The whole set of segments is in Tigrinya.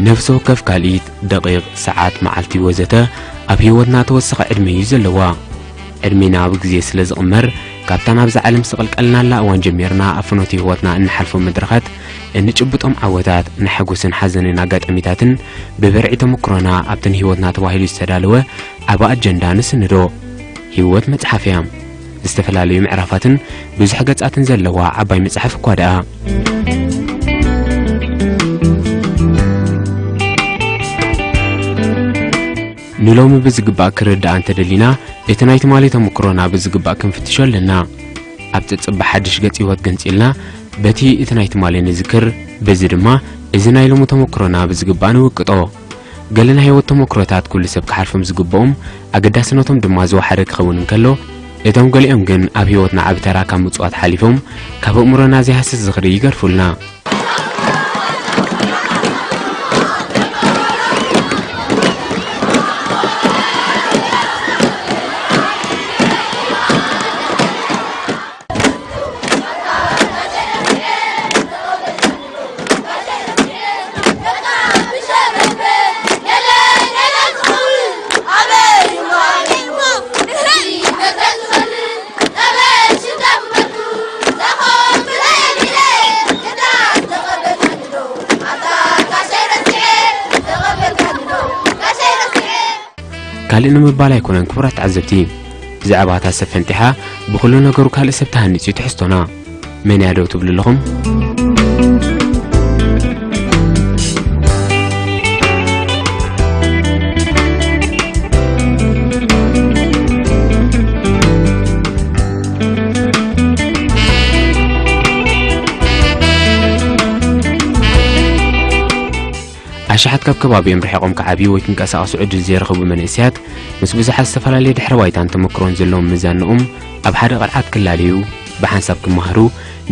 ነፍሲ ወከፍ ካልኢት፣ ደቂቕ፣ ሰዓት፣ መዓልቲ ወዘተ ኣብ ህይወትና ተወሳኺ ዕድመ እዩ ዘለዋ። ዕድሜና ብግዜ ስለ ዝቕመር፣ ካብታ ናብዛ ዓለም ዝተቐልቀልናላ እዋን ጀሚርና ኣብ ፍኖት ህይወትና እንሓልፎም መድረኻት፣ እንጭብጦም ዓወታት፣ ናይ ሓጎስን ሓዘንን ኣጋጣሚታትን ብበርዒ ተመክሮና ኣብቲ ንህይወትና ተባሂሉ ዝተዳለወ ዓቢ ኣጀንዳ ንስንዶ። ህይወት መጽሓፍ እያ። ዝተፈላለዩ ምዕራፋትን ብዙሕ ገጻትን ዘለዋ ዓባይ መጽሓፍ እኳ ደኣ። ንሎሚ ብዝግባእ ክርዳእ እንተደሊና፣ እቲ ናይ ትማሊ ተመክሮና ብዝግባእ ክንፍትሾ ኣለና። ኣብ ጽጽብ ሓድሽ ገጽ ህይወት ገንጺልና፣ በቲ እቲ ናይ ትማሊ ንዝክር፣ በዚ ድማ እዚ ናይ ሎሚ ተመክሮና ብዝግባእ ንውቅጦ። ገለ ናይ ህይወት ተመክሮታት ኩሉ ሰብ ክሓልፎም ዝግብኦም፣ ኣገዳስነቶም ድማ ዝወሓደ ክኸውን እንከሎ፣ እቶም ገሊኦም ግን ኣብ ህይወትና ዓቢ ተራ ካብ ምጽዋት ሓሊፎም፣ ካብ ኣእምሮና ዘይሃስስ ዝኽሪ ይገድፉልና። ካልእ ንምባል ኣይኮነን ክቡራት ተዓዘብቲ። ብዛዕባ እታ ሰብ ፈንጢሓ ብኹሉ ነገሩ ካልእ ሰብ ተሃኒጹ እዩ ትሕዝቶና። መን እያ ዶ ትብሉ ኣለኹም? ኣሽሓት ካብ ከባቢኦም ርሒቖም ክዓብዩ ወይ ክንቀሳቐሱ ዕድል ዘይረኸቡ መንእሰያት፣ ምስ ብዙሓት ዝተፈላለየ ድሕረ ባይታን ተመክሮን ዘለዎም መዛንኦም ኣብ ሓደ ቅርዓት ክላለዩ፣ ብሓንሳብ ክመሃሩ፣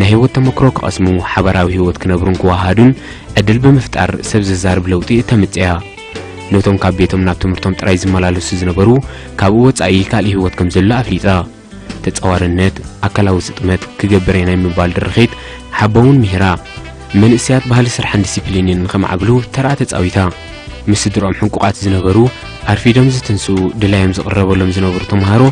ናይ ህይወት ተመክሮ ክቐስሙ፣ ሓባራዊ ህይወት ክነብሩን ክወሃሃዱን ዕድል ብምፍጣር ሰብ ዘዛርብ ለውጢ እተምጽእ እያ። ነቶም ካብ ቤቶም ናብ ትምህርቶም ጥራይ ዝመላለሱ ዝነበሩ፣ ካብኡ ወጻኢ ካልእ ህይወት ከም ዘሎ ኣፍሊጣ። ተጻዋርነት፣ ኣካላዊ ስጥመት ክገብር እየ ናይ ምባል ድርኺት ሓቦ እውን ምሂራ። መንእሰያት ባህሊ ስራሕን ዲሲፕሊንን ንኸማዕብሉ ተራኣ ተጻዊታ። ምስ ስድርኦም ሕንቁቓት ዝነበሩ፣ ኣርፊዶም ዝትንስኡ፣ ድላዮም ዝቕረበሎም ዝነበሩ ተምሃሮ፣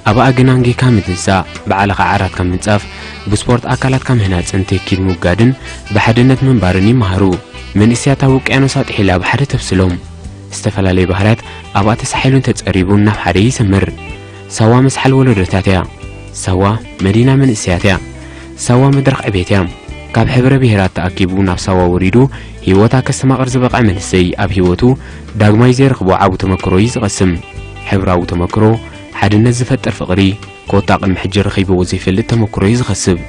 ኣብ ኣግናንጊካ ምትንሳእ፣ ባዕልኻ ዓራትካ ምንጻፍ፣ ብስፖርት ኣካላትካ ምህናጽን ትህኪት ምውጋድን ብሓድነት ምንባርን ይመሃሩ። መንእሰያት ኣብ ውቅያኖስ ኣጥሒላ ብሓደ ተብስሎም። ዝተፈላለየ ባህርያት ኣብኣ ተሳሒሉን ተጸሪቡን ናብ ሓደ ይሰምር። ሳዋ መስሓል ወለዶታት እያ። ሳዋ መዲና መንእሰያት እያ። ሳዋ መድረኽ ዕቤት እያ። ካብ ሕብረ ብሄራት ተኣኪቡ ናብ ሳዋ ወሪዱ ህይወታ ከስተማቕር ዝበቕዐ መንእሰይ ኣብ ህይወቱ ዳግማይ ዘይረኽቦ ዓቢ ተመክሮ እዩ ዝቐስም። ሕብራዊ ተመክሮ፣ ሓድነት ዝፈጥር ፍቕሪ፣ ኮታ ቅድሚ ሕጂ ረኺብዎ ዘይፈልጥ ተመክሮ እዩ ዝኸስብ።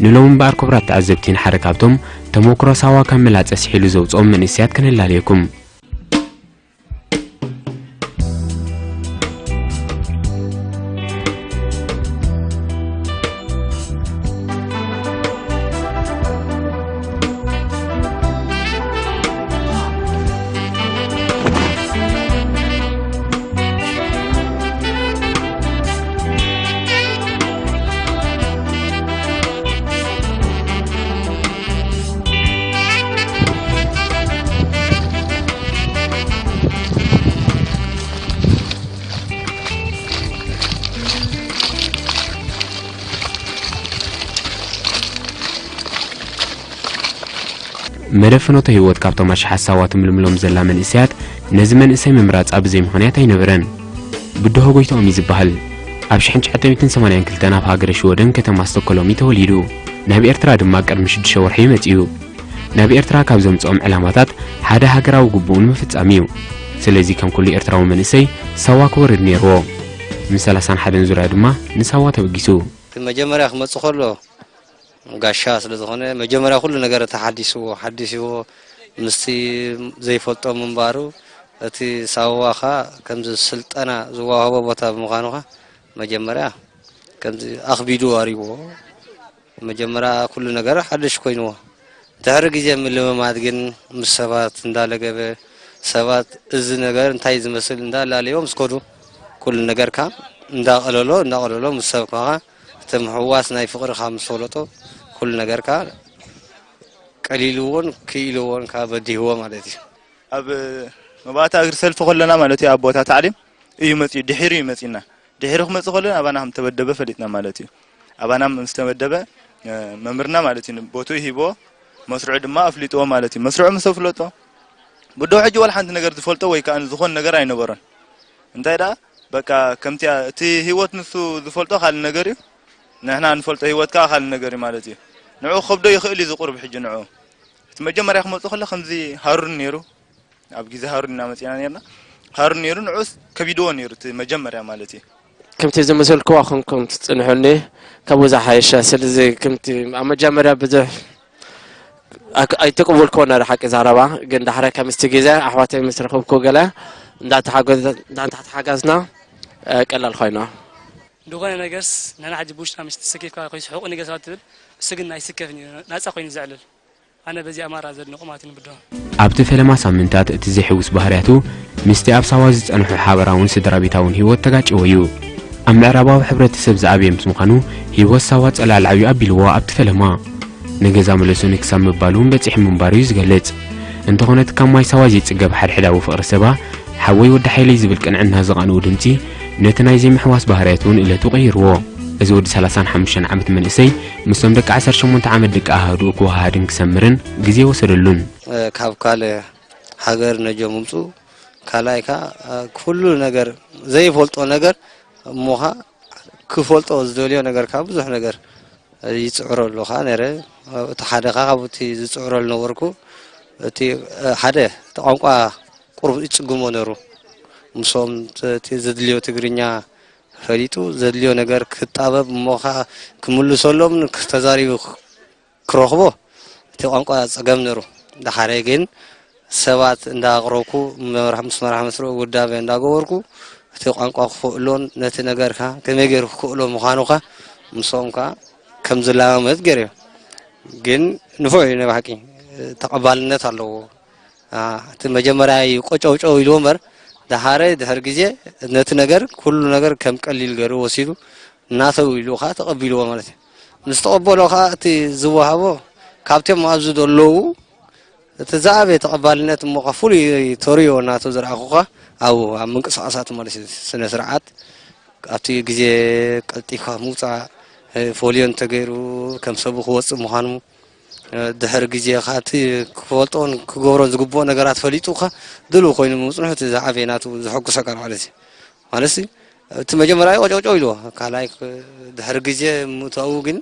ንሎሚ እምበኣር ክቡራት ተዓዘብቲ ንሓደ ካብቶም ተመክሮ ሳዋ ካብ መላጸ ስሒሉ ዘውጽኦም መንእሰያት ከነላልየኩም። መደብ ፍኖተ ህይወት ካብቶም ኣሽሓት ሳዋ ትምልምሎም ዘላ መንእሰያት፣ ነዚ መንእሰይ ምምራጻ ብዘይ ምኽንያት ኣይነበረን። ብድሆ ጎይትኦም እዩ ዝበሃል። ኣብ ሽሕን ትሽዓተ ሚእትን ሰማንያን ክልተን ኣብ ሃገረ ሽወደን ከተማ ስቶኮሎም እዩ ተወሊዱ። ናብ ኤርትራ ድማ ቅድሚ ሽዱሽተ ወርሒ እዩ መጺኡ። ናብ ኤርትራ ካብ ዘምጽኦም ዕላማታት ሓደ ሃገራዊ ግቡኡ ንምፍጻም እዩ። ስለዚ ከም ኩሉ ኤርትራዊ መንእሰይ ሳዋ ክወርድ ነይርዎ። ምስ ሰላሳን ሓደን ዙርያ ድማ ንሳዋ ተበጊሱ። መጀመርያ ክመጽእ ከሎ ጋሻ ስለ ዝኾነ፣ መጀመርያ ኩሉ ነገር ተሓዲስዎ፣ ሓዲስዎ፣ ምስቲ ዘይፈልጦ ምንባሩ፣ እቲ ሳዋ ኸኣ ከምዚ ስልጠና ዝወሃቦ ቦታ ብምዃኑ ኸኣ፣ መጀመርያ ከምዚ ኣኽቢዱ ኣሪዎ። መጀመርያ ኩሉ ነገር ሓድሽ ኮይንዎ። ድሕሪ ግዜ ምልምማድ ግን ምስ ሰባት እንዳለገበ፣ ሰባት እዚ ነገር እንታይ ዝመስል እንዳላለዮ ምስ ከዱ፣ ኩሉ ነገርካ እንዳቐለሎ፣ እንዳቐለሎ ምስ ሰብ ከኣ እቲ ምሕዋስ ናይ ፍቕርኻ ምስ ፈለጦ፣ ኩሉ ነገርካ ቀሊልዎን ክኢልዎን ከኣ በዲህዎ ማለት እዩ። ኣብ መባእታ እግሪ ሰልፊ ከለና ማለት እዩ፣ ኣብ ቦታ ታዕሊም እዩ መጺኡ፣ ድሒሩ እዩ መጺና። ድሒሩ ክመጽእ ከሎ ኣባና ከም ተመደበ ፈሊጥና ማለት እዩ። ኣባና ምስ ተመደበ፣ እ፣ መምህርና ማለት እዩ፣ ቦትኡ ሂቦ፣ መስርዑ ድማ ኣፍሊጥዎ ማለት እዩ። መስርዑ ምስ ኣፍለጦ፣ ብዶ ሕጂ ዋላ ሓንቲ ነገር ዝፈልጦ ወይ ከኣ ዝኾን ነገር ኣይነበሮን። እንታይ ደኣ፣ በቃ ከምቲ እቲ ህይወት ንሱ ዝፈልጦ ካልእ ነገር እዩ፣ ንሕና ንፈልጦ ህይወት ከኣ ካልእ ነገር እዩ ማለት እዩ። ንዕኡ ክኸብዶ ይኽእል እዩ ዝቁርብ ሕጂ ንዕኡ። እቲ መጀመርያ ክመጽእ ከሎ ከምዚ ሃሩር ነይሩ፣ ኣብ ግዜ ሃሩር ኢና መጺና ነርና። ሃሩር ነይሩ፣ ንዑስ ከቢድዎ ነይሩ እቲ መጀመርያ ማለት እዩ። ከምቲ ዝመሰልክዋ ኮንኩም ትጽንሑኒ፣ ካብኡ ዝሓየሸ። ስለዚ ከምቲ ኣብ መጀመርያ ብዙሕ ኣክ-፣ ኣይተቀበልክዎ ነይረ ሓቂ ዘረባ፣ ግን ዳሕረ ከምስቲ ግዜ ኣሕዋተይ ምስ ረኸብኩ ገለ እንዳተሓገዝ-፣ እንዳተሓጋዝና፣ እ፣ ቀላል ኮይና። ዝኾነ ነገርስ ንሕና ሕጂ ብውሽጥና ምሽ ትስኪፍካ ኮይስ ሕቁ ነገር ሰባት ትብል፣ እሱ ግን ኣይስከፍን እዩ፣ ናጻ ኮይኑ ዘዕልል። ኣነ በዚ ኣማራ ዘድንቆ ማለት እዩ ንብድሆ። ኣብቲ ፈለማ ሳምንታት እቲ ዘይሕውስ ባህርያቱ ምስቲ ኣብ ሳዋ ዝጸንሖ ሓበራውን ስድራ ቤታውን ህይወት ተጋጭዎ እዩ። ኣብ ምዕራባዊ ሕብረተሰብ ዝኣበየ ምስ ምዃኑ ህይወት ሳዋ ጸላል ዓብዩ ኣቢልዎ ኣብቲ ፈለማ። ንገዛ ምለሱኒ ክሳብ ምባል እውን በጺሑ ምንባሩ እዩ ዝገልጽ። እንተኾነ እቲ ካብ ማይ ሳዋ ዘይጽገብ ሓድሕዳዊ ፍቕሪ ሰባ ሓወይ ወዲ ሓይለይ ዝብል ቅንዕና ዝቐንኡ ድምጺ ነቲ ናይ ዘይምሕዋስ ባህርያት እውን እለቱ ቀይርዎ። እዚ ወዲ ሰላሳን ሓሙሽተን ዓመት መንእሰይ ምስቶም ደቂ ዓሰርተ ሸሞንተ ዓመት ደቂ ኣሃዱኡ ክወሃሃድን ክሰምርን ግዜ ወሰደሉን። ካብ ካልእ ሃገር ነጆ ምምፁ፣ ካልኣይ ከዓ ኩሉ ነገር ዘይፈልጦ ነገር እሞ ከዓ ክፈልጦ ዝደልዮ ነገር ከዓ ብዙሕ ነገር ይፅዕረሉ ከዓ ነይረ። እቲ ሓደ ከዓ ካብቲ ዝፅዕረሉ ነበርኩ፣ እቲ ሓደ እቲ ቋንቋ ቁሩብ ይፅግሞ ነይሩ። ምስኦም እቲ ዘድልዮ ትግርኛ ፈሊጡ ዘድልዮ ነገር ክጣበብ እሞ ከዓ ክምልሰሎም ተዛሪቡ ክረኽቦ እቲ ቋንቋ ጸገም ነይሩ። ደሓረ ግን ሰባት እንዳቕረብኩ መራሕ-፣ ምስ መራሕ መስርኡ ውዳበ እንዳገበርኩ እቲ ቋንቋ ክኽእሎን ነቲ ነገርካ ከመይ ገይሩ ክኽእሎ ምዃኑካ ምስኦም ከኣ ከም ዝለማመድ ገይረዮ። ግን ንፉዕ እዩ ናይ ብሓቂ ተቐባልነት ኣለዎ። አ፣ እቲ መጀመርያ እዩ ቆጨውጨው ኢልዎ እምበር፣ ደሓረ ድሕሪ ግዜ ነቲ ነገር፣ ኩሉ ነገር ከም ቀሊል ገይሩ ወሲዱ፣ ናተው ኢሉ ኸዓ ተቐቢልዎ ማለት እዩ። ምስ ተቐበሎ ኸዓ እቲ ዝወሃቦ ካብቶም ኣብዚ ዘለዉ እቲ ዝዓበየ ተቐባልነት እሞ ኸዓ ፍሉይ ተርእዮ ናቱ ዝረኣኹ ኸዓ ኣብኡ ኣብ ምንቅስቓሳቱ ማለት እዩ። ስነ ስርዓት ኣብቲ ግዜ ቀልጢፍካ ምውፃእ፣ እ፣ ፎልዮ እንተገይሩ ከም ሰቡ ክወፅእ ምዃኑ፣ እ፣ ድሕሪ ግዜ ኸዓ እቲ ክፈልጦን ክገብሮን ዝግብኦ ነገራት ፈሊጡ ኸዓ ድልው ኮይኑ ምፅንሑ እቲ ዝዓበየ ናቱ ዘሐጉሰካ ማለት እዩ። ማለት እቲ መጀመርያ ቆጨውጨው ኢልዎ፣ ካልኣይ ክ-፣ ድሕሪ ግዜ ምእታዉ ግን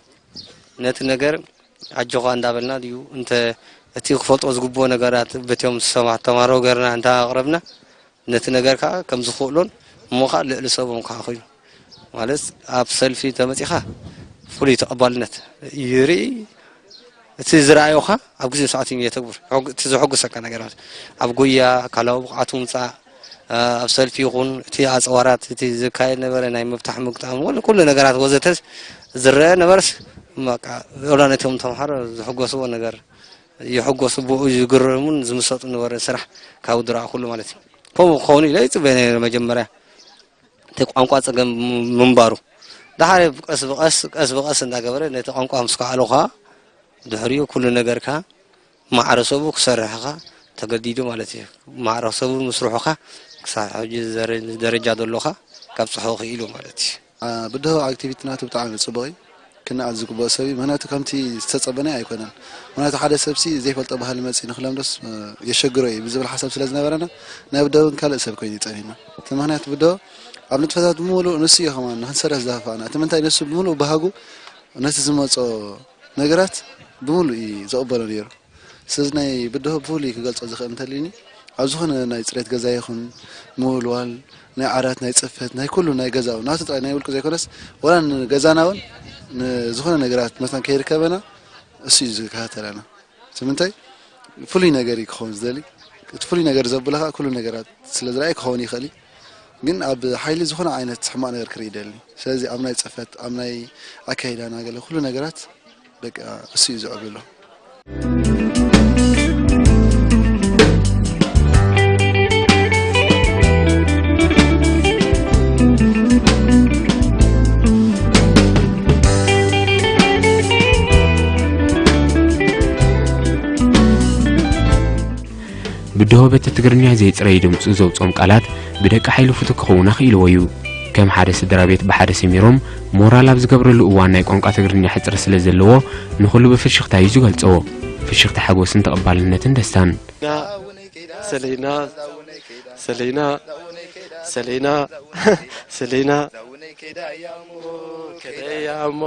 ነቲ ነገር ኣጆኻ እንዳበልና ድዩ እንተ እቲ ክፈልጦ ዝግብኦ ነገራት በቲኦም ሰባት ተማሃሮ ገርና እንተ ኣቕረብና ነቲ ነገር ከዓ ከም ዝኽእሎን እሞ ከዓ ልዕሊ ሰቦም ከዓ ኮይኑ ማለት ኣብ ሰልፊ ተመፂኻ ፍሉይ ተቐባልነት ይርኢ። እቲ ዝረኣዮኻ ኣብ ግዜ ሰዓት እዩ የተግብር። ሕጉ-፣ እቲ ዘሐጉሰካ ነገር ማለት ኣብ ጉያ ኣካላዊ ብቕዓት ምምፃእ፣ እ፣ ኣብ ሰልፊ ይኹን እቲ ኣፀዋራት እቲ ዝካየድ ነበረ ናይ ምፍታሕ ምግጣም ወለ ኩሉ ነገራት ወዘተስ ዝረአ ነበርስ በቃ ወላ ነቶም ተምሃሮ ዝሕጎስዎ ነገር ይሕጎሱ ብኡ ዝግረሙን ዝምሰጡ ነበረ ስራሕ ካብ ዝረኣኹሉ ማለት እዩ። ከምኡ ክኸውን ኢለ ይፅበ ነይረ መጀመርያ። እቲ ቋንቋ ጸገም ምንባሩ። ደሓር ቀስ ብቐስ፣ ቀስ ብቐስ እንዳገበረ ነቲ ቋንቋ ምስ ከኣሎ ኸኣ ድሕሪኡ ኩሉ ነገር ከኣ ማዕረ ሰቡ ክሰርሕ ኸኣ ተገዲዱ ማለት እዩ። ማዕረ ሰቡ ምስርሑ ኸኣ ክሳብ ሕጂ ዘረ-፣ ደረጃ ዘሎ ኸኣ ካብጽሖ ክኢሉ ማለት እዩ። አ፣ ብድሆ ኣክቲቪቲ ናቱ ብጣዕሚ ጽቡቕ እዩ። ክነኣድ ዝግብኦ ሰብ እዩ። ምኽንያቱ ከምቲ ዝተጸበናዮ ኣይኮነን። ምኽንያቱ ሓደ ሰብሲ ዘይፈልጦ ባህሊ መጺኡ ንኽለምዶስ፣ እ፣ የሸግሮ እዩ ብዝብል ሓሳብ ስለ ዝነበረና ናይ ብድሆ እውን ካልእ ሰብ ኮይኑ እዩ ጸኒሕና። እቲ ምኽንያት ብድሆ ኣብ ንጥፈታት ብምሉእ ንሱ እዩ ከማን ንኽንሰርሕ ዝደፋፍኣና። እቲ ምንታይ ንሱ ብምሉእ ባህጉ ነቲ ዝመጾ ነገራት ብምሉእ እዩ ዝቕበሎ ነይሩ። ስለዚ ናይ ብድሆ ብፍሉይ ክገልጾ ዝኽእል እንተልዩኒ፣ ኣብ ዝኾነ ናይ ጽሬት ገዛ ይኹን፣ ምውልዋል፣ ናይ ዓራት፣ ናይ ጽፈት፣ ናይ ኩሉ ናይ ገዛኡ፣ ናቱ ጥራይ ናይ ውልቁ ዘይኮነስ፣ ወላ ንገዛና እውን ንዝኾነ ነገራት መታን ከይርከበና እሱ እዩ ዝከታተለና። እቲ ምንታይ ፍሉይ ነገር እዩ ክኸውን ዝደሊ። እቲ ፍሉይ ነገር ዘብሎ ኸኣ ኩሉ ነገራት ስለ ዝረኣየ ክኸውን ይኽእል እዩ። ግን ኣብ ሓይሊ ዝኾነ ዓይነት ሕማቕ ነገር ክርኢ ይደሊ። ስለዚ ኣብ ናይ ጽፈት፣ ኣብ ናይ ኣካይዳና ገለ ኩሉ ነገራት በቃ እሱ እዩ ዝዕብሎ። ደሆ በቲ ትግርኛ ዘይጽረይ ድምጹ ዘውጽኦም ቃላት ብደቂ ሓይሉ ፍቱው ክኸውን ኣኽኢልዎ እዩ። ከም ሓደ ስድራ ቤት ብሓደ ሰሚሮም ሞራል ኣብ ዝገብረሉ እዋን ናይ ቋንቋ ትግርኛ ሕጽረት ስለ ዘለዎ ንኹሉ ብፍሽኽታ እዩ ዝገልጾ። ፍሽኽታ ሓጎስን ተቐባልነትን ደስታን። ሰሌና፣ ሰሌና፣ ሰሌና፣ ሰሌና፣ ከደያ እሞ።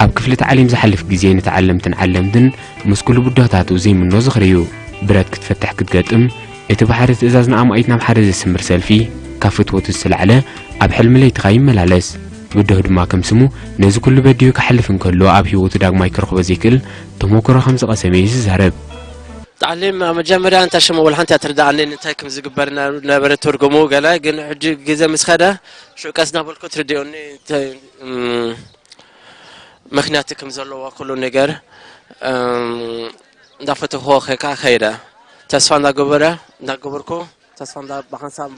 ኣብ ክፍሊ ታዕሊም ዝሓልፍ ግዜ ንተዓለምትን ዓለምትን ምስ ኩሉ ብድሆታቱ ዘይምኖ ዝኽሪ እዩ። ብረት ክትፈትሕ ክትገጥም፣ እቲ ባሕሪ ትእዛዝ ንኣማኢት ናብ ሓደ ዘስምር ሰልፊ፣ ካብ ፍትወቱ ዝተላዕለ ኣብ ሕልሚ ለይትኻ ይመላለስ። ብድሆ ድማ ከም ስሙ ነዚ ኩሉ በዲሁ ክሓልፍ እንከሎ ኣብ ህይወቱ ዳግማይ ክረኽቦ ዘይክእል ተሞክሮ ከም ዝቐሰመ እዩ ዝዛረብ። تعليم መጀመርያ እንታይ ሽሙ ወላ ሓንቲ ኣትርዳኣኒ እንታይ ከም ዝግበር ነበረ ትርጉሙ ገለ ግን ሕጂ ግዜ ምስ ኸደ ሽቀስ ናበልኩ ትርድኦኒ እንታይ እም፣ ምክንያት ከም ዘለዋ ኩሉ ነገር እም፣ እንዳፈተኽዎ ከካ ከይደ ተስፋ እንዳገበረ እንዳገበርኩ ተስፋ እንዳ ብሓንሳብ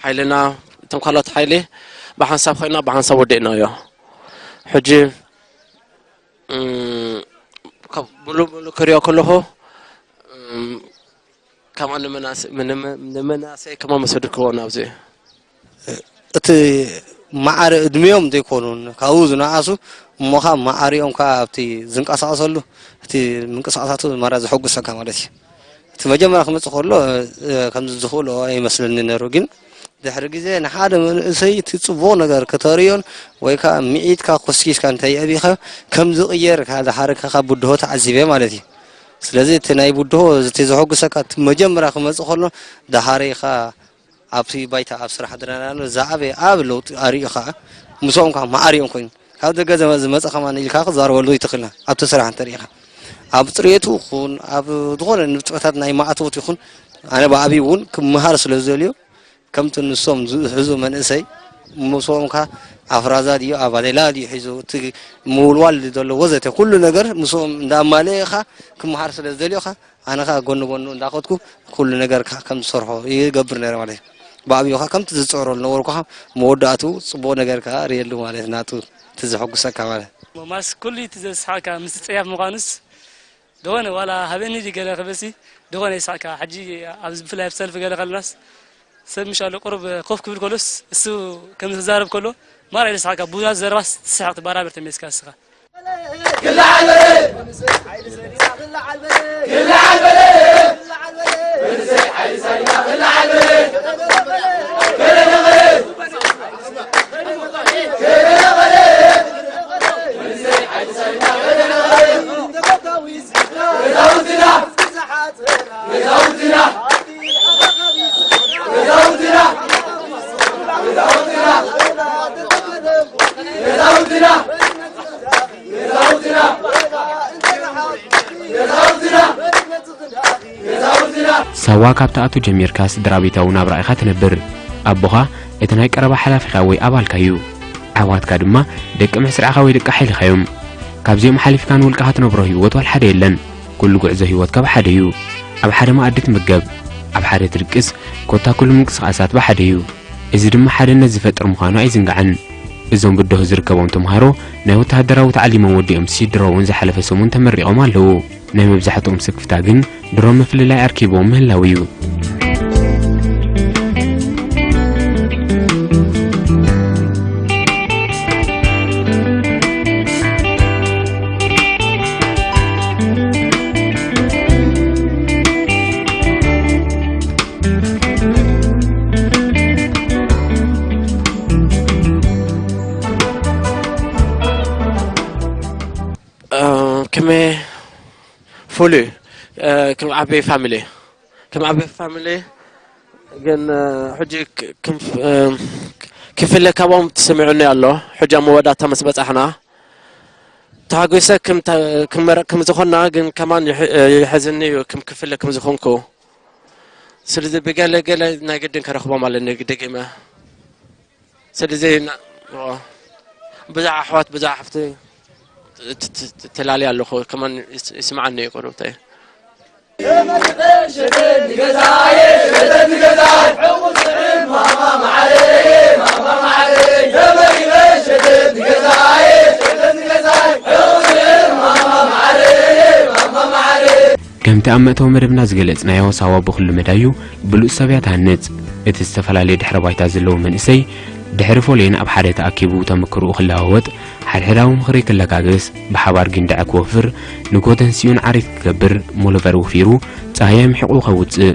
ሓይልና እቶም ካልኦት ሓይሊ ብሓንሳብ ኮይና ብሓንሳብ ወዲእናዮ ሕጂ እም፣ ካብ ሙሉ ሙሉ ክሪኦ ከለኹ እም፣ ከማ ንመናስ- ንመ- ንመናሰይ ከማ መሰድክዎ ናብዚ እቲ ማዕረ እድሜኦም ዘይኮኑን ካብኡ ዝነኣሱ እሞ ካብ ማዕሪኦም ከዓ ኣብቲ ዝንቀሳቀሰሉ እቲ ምንቅስቃሳቱ ማራ ዘሐጉሰካ ማለት እዩ። እቲ መጀመርያ ክመፅእ ከሎ ከምዚ ዝኽእሎ ኣይመስለኒ ነሩ ግን ድሕሪ ግዜ ንሓደ መንእሰይ እቲ ፅቡቕ ነገር ከተርእዮን ወይ ከዓ ምዒትካ ኮስኪስካ እንተየእቢኻ ከም ዝቕየር ድሓረ ካብ ብድሆ ተዓዚበ ማለት እዩ። ስለዚ እቲ ናይ ብድሆ እቲ ዘሐጉሰካ እቲ መጀመርያ ክመፅእ ከሎ ድሓረ ኢኻ ኣብቲ ባይታ ኣብ ስራሕ ድረናሎ ዝዓበየ ዓቢ ለውጢ ኣርእዩ ኸዓ ምስኦም ከዓ መዓር እዮም ኮይኑ ካብ ደገ ዝመ- ዝመፀ ከማን ኢልካ ክዛረበሉ ይትኽእልና ኣብቲ ስራሕ እንተሪኢኻ ኣብ ፅሬቱ ይኹን ኣብ ዝኾነ ንጥፈታት ናይ ማዕተቦት ይኹን ኣነ ብዓብዩ እውን ክምሃር ስለ ዝደልዮ ከምቲ ንሶም ዝሕዙ መንእሰይ ምስኦም ከዓ ኣፍራዛ ድዩ ኣባሌላ ድዩ ሒዙ እቲ ምውልዋል ድዩ ዘሎ ወዘተ ኩሉ ነገር ምስኦም እንዳማለየ ከዓ ክምሃር ስለ ዝደልዮ ከዓ ኣነ ከዓ ጎኒ ጎኑ እንዳኸድኩ ኩሉ ነገር ከዓ ከም ዝሰርሖ ይገብር ነይረ ማለት እዩ። ብዓብዩ ከዓ ከምቲ ዝፅዕሮ ዝነበርኩ ከዓ መወዳእትኡ ፅቡቕ ነገር ከዓ ርእየሉ ማለት ናቱ እቲ ዘሐጉሰካ ማለት። ማስ ኩሉ እቲ ዘስሓቅካ ምስ ጸያፍ ምዃኑስ ዝኾነ ዋላ ሃበኒ ድዩ ገለ ክብልሲ ዝኾነ ይስሓቅካ ሕጂ ኣብዚ ብፍላይ ኣብ ሰልፊ ገለ ከለናስ ሰብ ምሻሉ ቁሩብ ኮፍ ክብል ከሎስ እሱ ከም ዝዛረብ ከሎ ማራ ኢሉ ዝስሓቅካ ብዙሓት ዘረባስ ትስሓቅ ትባራበር ተመይስካ እስኻ። ሳዋ ካብ ትኣቱ ጀሚርካ ስድራ ቤታዊ ናብራ ኢኻ ትነብር። ኣቦኻ እቲ ናይ ቀረባ ሓላፊኻ ወይ ኣባልካ እዩ። ኣሕዋትካ ድማ ደቂ ምስራዕኻ ወይ ደቂ ሓይልኻ እዮም። ካብዚኦም ሓሊፍካ ንውልቅኻ ትነብሮ ህይወት ዋላ ሓደ የለን። ኩሉ ጉዕዞ ህይወትካ ብሓደ እዩ። ኣብ ሓደ መኣዲ ትምገብ፣ ኣብ ሓደ ትድቅስ፣ ኮታ ኩሉ ምንቅስቓሳት ብሓደ እዩ። እዚ ድማ ሓድነት ዝፈጥር ምዃኑ ኣይዝንጋዕን። እዞም ብድሆ ዝርከቦም ተምሃሮ ናይ ወተሃደራዊ ተዓሊሞም ወዲኦምሲ ድሮ እውን ዝሓለፈ ሰሙን ተመሪቖም ኣለዉ። ናይ መብዛሕትኦም ስክፍታ ግን ድሮ ምፍልላይ ኣርኪብዎም ምህላው እዩ። ሜ ፍሉይ እ፣ ከም ዓበይ ፋሚሊ ከም ዓበይ ፋሚሊ ግን እ፣ ሕጂ ክ- ክም- እ፣ ክፍለ ካብኦም ተሰሚዑኒ ኣሎ። ሕጂ ኣብ መወዳእታ ምስ በጻሕና ተሓጒሰ ክም ተ- ክመረቕ ከም ዝኾንና ግን ከማን ይሕ- እ፣ ይሕዝኒ እዩ ክም ክፍለ ከም ዝኾንኩ። ስለዚ ብገለ ገለ ናይ ግድን ከረኽቦም ኣለኒ ደጊመ። ስለዚ ና- ኦ፣ ብዙሕ ኣሕዋት ብዙሕ ኣሕፍቲ ት- ት- ት- ተላልየ ኣለኹ። ከማን ይስ- ይስምዓኒ እዩ ቁሩብተይ። ከምቲ ኣብ መእተዊ መደብና ዝገለጽናዮ፣ ሳዋ ብኹሉ መዳዩ ብሉጽ ሰብ እያ ትሃንጽ። እቲ ዝተፈላለየ ድሕረ ባይታ ዘለዎ መንእሰይ፣ ድሕሪ ፎልየን ኣብ ሓደ ተኣኪቡ ተመክሮኡ ክለዋወጥ፣ ሓድሕዳዊ ምኽሪ ክለጋገስ፣ ብሓባር ጊንዳዐ ክወፍር፣ ንግሆ ተንሲኡን ዓሪት ክገብር፣ ሞሎቨር ወፊሩ፣ ጻህያይ ምሒቑ ከውጽእ፣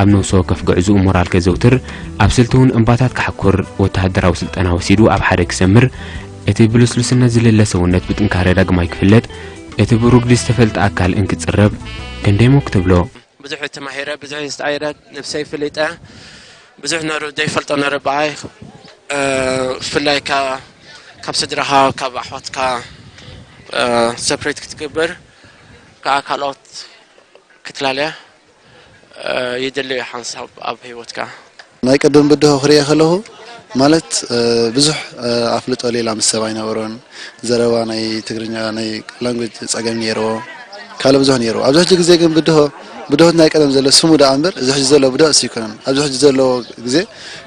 ኣብ ነፍሲ ወከፍ ጉዕዞኡ ሞራል ከዘውትር፣ ኣብ ስልቲ እውን እምባታት ከሕኩር፣ ወተሃደራዊ ስልጠና ወሲዱ ኣብ ሓደ ክሰምር፣ እቲ ብልስሉስነት ዝልለ ሰውነት ብጥንካረ ዳግማይ ክፍለጥ፣ እቲ ብሩግዲ ዝተፈልጠ ኣካል እንክጽረብ፣ ክንደይ እሞ ክትብሎ። ብዙሕ ተማሂረ፣ ብዙሕ ዝተዓይረ፣ ነብሰይ ፍሊጠ፣ ብዙሕ ነሩ ዘይፈልጦ ነሩ ብኣይ እ፣ ብፍላይ ካ- ካብ ስድራኻ ካብ ኣሕዋትካ ሰፕሬት ክትገብር ከዓ ካልኦት ክትላለያ እ፣ ይድሊ እዩ ሓንሳብ ኣብ ህይወትካ። ናይ ቀደም ብድሆ ክሪኤ ከለኹ ማለት እ፣ ብዙሕ እ፣ ኣፍልጦ ሌላ ምስ ሰብ ኣይነበሮን። ዘረባ ናይ ትግርኛ ናይ ላንጉጅ ጸገም ነይርዎ። ካልእ ብዙሕ ነይርዎ። ኣብዚ ሕጂ ግዜ ግን ብድሆ ብድሆት ናይ ቀደም ዘሎ ስሙ ደኣ እምበር እዚ ሕጂ ዘሎ ብድሆ እሱ ኣይኮነን። ኣብዚ ሕጂ ዘሎ ግዜ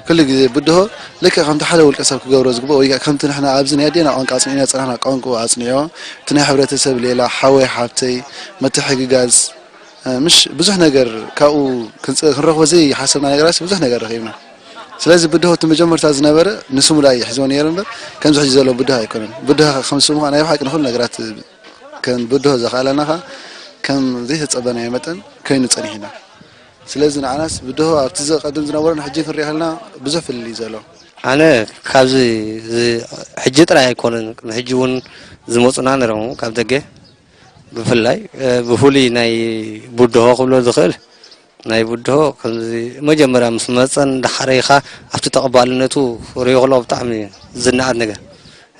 ኩሉ ግዜ ብድሆ ልክዕ ከምቲ ሓደ ውልቀ ሰብ ክገብሮ ዝግብኦ ወይ ከምቲ ንሕና ኣብዚ ናይ ኣዴና ቋንቋ ኣጽኒዕና ዝጸናሕና ቋንቋ ኣጽኒዕዎ እቲ ናይ ሕብረተሰብ ሌላ ሓወይ ሓብተይ ምትሕግጋዝ ምሽ ብዙሕ ነገር ካብኡ ክንረኽቦ ዘይሓሰብና ነገራት ብዙሕ ነገር ረኺብና። ስለዚ ብድሆ እቲ መጀመርታ ዝነበረ ንስሙ ደኣ እዩ ሒዝዎ ነይሩ እምበር ከምዚ ሕጂ ዘሎ ብድሆ ኣይኮነን። ብድሆ ከም ስሙ ከኣ ናይ ብሓቂ ንኹሉ ነገራት ከም ብድሆ ዘኽኣለና ከኣ ከም ዘይተጸበናዮ መጠን ኮይኑ ጸኒሕና። ስለዚ ንዓናስ ብድሆ ኣብቲ ዘቐድም ዝነበሮን ሕጂ ክንሪኦ ከለና ብዙሕ ፍልልይ እዩ ዘሎ። ኣነ ካብዚ እዚ ሕጂ ጥራይ ኣይኮነን፣ ቅድሚ ሕጂ እውን ዝመፁና ነይሮም ካብ ደገ። ብፍላይ እ፣ ብፍሉይ ናይ ብድሆ ክብሎ ዝኽእል ናይ ብድሆ ከምዚ መጀመርያ ምስ መፀን ዳሕረይኻ ኣብቲ ተቐባልነቱ ሪኦ ከለኹ ብጣዕሚ ዝነኣድ ነገር።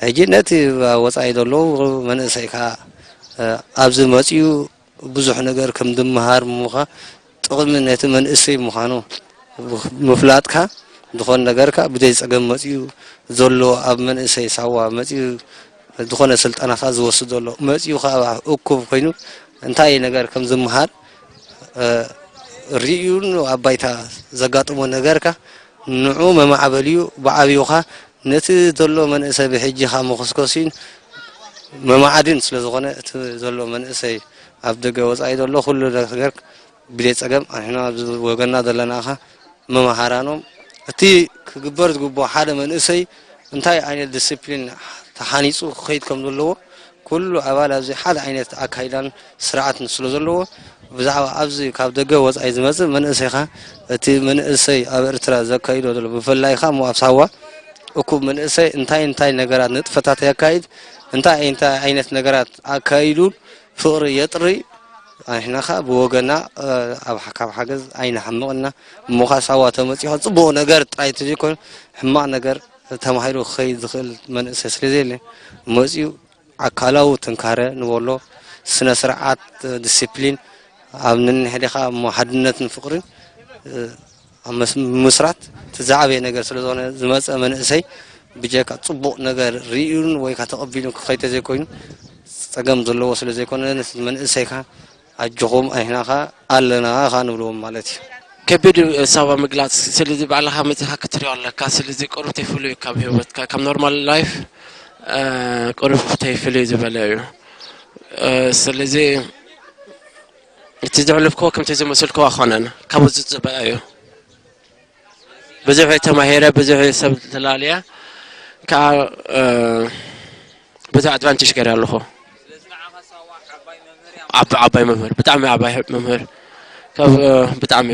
ሕጂ ነቲ ኣብ ወፃኢ ዘለዉ መንእሰይ ከዓ እ፣ ኣብዚ መፅዩ ብዙሕ ነገር ከም ዝመሃር ምዃ ጥቕሚ ነቲ መንእሰይ ምዃኑ ምፍላጥካ ዝኾነ ነገርካ ብዘይ ጸገም መጺኡ ዘሎ ኣብ መንእሰይ ሳዋ መጺኡ ዝኾነ ስልጠናታት ዝወስድ ዘሎ መጺኡ ከኣ እኩብ ኮይኑ እንታይ ነገር ከም ዝመሃር እ፣ ርእዩን ኣብ ባይታ ዘጋጥሞ ነገርካ ንዑ መማዕበሊኡ ብዓብዩኻ ነቲ ዘሎ መንእሰይ ብሕጂ ካብ መኾስኮሲን መማዕድን ስለ ዝኾነ እቲ ዘሎ መንእሰይ ኣብ ደገ ወጻኢ ዘሎ ኩሉ ነገር ብዘይ ጸገም ኣንሕና ኣብዚ ወገንና ዘለና ከኣ መማሃራኖም እቲ ክግበር ዝግብኦ ሓደ መንእሰይ እንታይ ዓይነት ዲስፕሊን ተሓኒጹ ክኸይድ ከም ዘለዎ ኩሉ ኣባል ኣብዚ ሓደ ዓይነት ኣካይዳን ስርዓትን ስለ ዘለዎ ብዛዕባ ኣብዚ ካብ ደገ ወጻኢ ዝመጽእ መንእሰይ ከኣ እቲ መንእሰይ ኣብ ኤርትራ ዘካይዶ ዘሎ ብፍላይ ከኣ እሞ ኣብ ሳዋ እኩብ መንእሰይ እንታይ እንታይ ነገራት ንጥፈታት የካይድ እንታይ እንታይ ዓይነት ነገራት ኣካይዱ ፍቕሪ የጥሪ ኣንሕና ከኣ ብወገና እ፣ ኣብ ሓ- ካብ ሓገዝ ኣይንሓምቕና እሞ ከኣ ሳዋ ተመጺኻ ጽቡቕ ነገር ጥራይ ተዘይኮይኑ ሕማቕ ነገር ተማሂሩ ክኸይድ ዝኽእል መንእሰይ ስለ ዘየለ መጺኡ ኣካላዊ ጥንካረ ንበሎ ስነ ስርዓት ዲሲፕሊን ኣብ ነንሕድኻ እሞ ሓድነትን ፍቅርን ኣብ ምስ- ምስራት እቲ ዝዓበየ ነገር ስለ ዝኾነ ዝመፀ መንእሰይ ብጀካ ፅቡቅ ነገር ርኢዩን ወይ ከዓ ተቐቢሉን ክኸይድ ተዘይኮይኑ ፀገም ዘለዎ ስለ ዘይኮነ ነቲ መንእሰይካ ኣጆኹም ኣይሕናኻ ኣለና ኻ ንብልዎም ማለት እዩ። ከቢድ እዩ ሳባ ምግላፅ። ስለዚ ባዕልኻ መፂኻ ክትሪኦ ኣለካ። ስለዚ ቁሩብ ተይፍሉ እዩ ካብ ህይወትካ ካብ ኖርማል ላይፍ ቁሩብ ተይፍሉ እዩ ዝበለ እዩ። ስለዚ እቲ ዘሕለፍክዎ ከምቲ ዝመስልክዎ ኣይኮነን። ካብኡ ዝፅበ እዩ። ብዙሕ ተማሂረ ብዙሕ ሰብ ተላልየ ከዓ ብዙሕ ኣድቫንቴጅ ገይረ ኣለኹ። ዓባይ መምህር ብጣዕሚ ዓባይ መምህር ካብ ብጣዕሚ